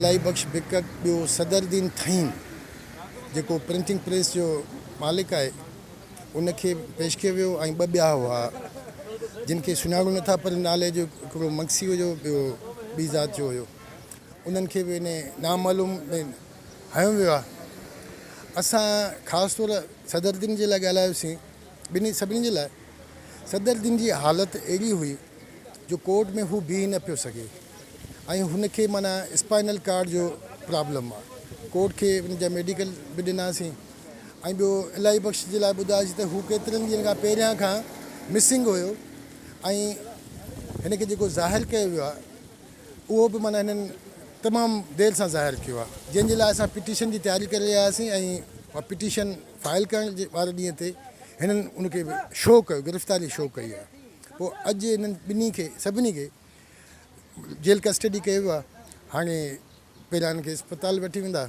الاهي بخش بڪڪ ٻيو صدر الدين ٿهيم جيڪو پرنٽنگ پريس جو مالڪ آهي ان کي پيش ڪيو ويو ۽ ٻه ٻيا هئا جن کي سڃاڻون نٿا پر نالي جو هڪڙو مگسي هيو ٻيو ٻي ذات جو هيو انهن کي به ان نامعلوم ۾ هنيو ويو آهي اسان خاص طور صدر الدين جي لاء ڳالهايوسين ٻنهي سڀني جي لاء صدر الدين جي حالت اهڙي هئي جو ڪورٽ ۾ هو بيهي نه پيو سگهي ۽ هن کي معنيٰ اسپائنل ڪارڊ جو پرابلم آ ڪورٽ کي ان جا ميڊيڪل به ڏناسين ۽ ٻيو الاهي بخش جي لاء ٻڌايوسين ته هو ڪيترن ڏينهن کان پهريان کان مسنگ هيو ۽ هن کي جيڪو ظاهر ڪيو ويو آ اهو به معنيٰ هنن تمام دير سان ظاهر ڪيو آ جنهن جي لاء اسان پٽيشن جي تياري ڪري رهيا هئاسين ۽ پٽيشن فائل ڪرڻ واري ڏينهن تي هنن ان کي شو ڪيو گرفتاري شو ڪئي آ. پوء اڄ انهن ٻنهي کي سڀني کي جيل ڪسٽڊي ڪيو ويو آهي هاڻي پهريان انهن کي اسپتال وٺي ويندا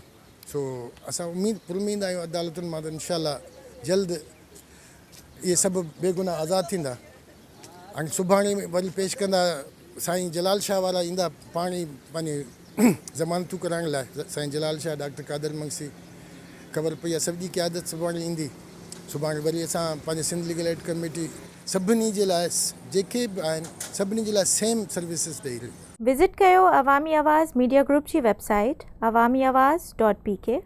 سو اسان اميد پر اميد آهيون عدالتن مان ته انشاء الله جلد اهي سڀ بيگناهه آزاد ٿيندا هاڻي سڀاڻي وري پيش ڪندا سائين جلال شاهه وارا ايندا پاڻ ئي پنهنجي ضمانتون ڪرائڻ لاء سائين جلال شاهه ڊاڪٽر قادر مگسي خبر پئي آهي سڄي قيادت سڀاڻي ايندي سڀاڻي وري اسان پنهنجي سنڌ ليگل ايڊ ڪميٽي سڀني جي لاء جيڪي به آهن سڀني جي لاء سيم سروسز ڏئي رهي آهي. وزٽ ڪيو عوامي آواز ميڊيا گروپ جي website Awami Awaz dot P K.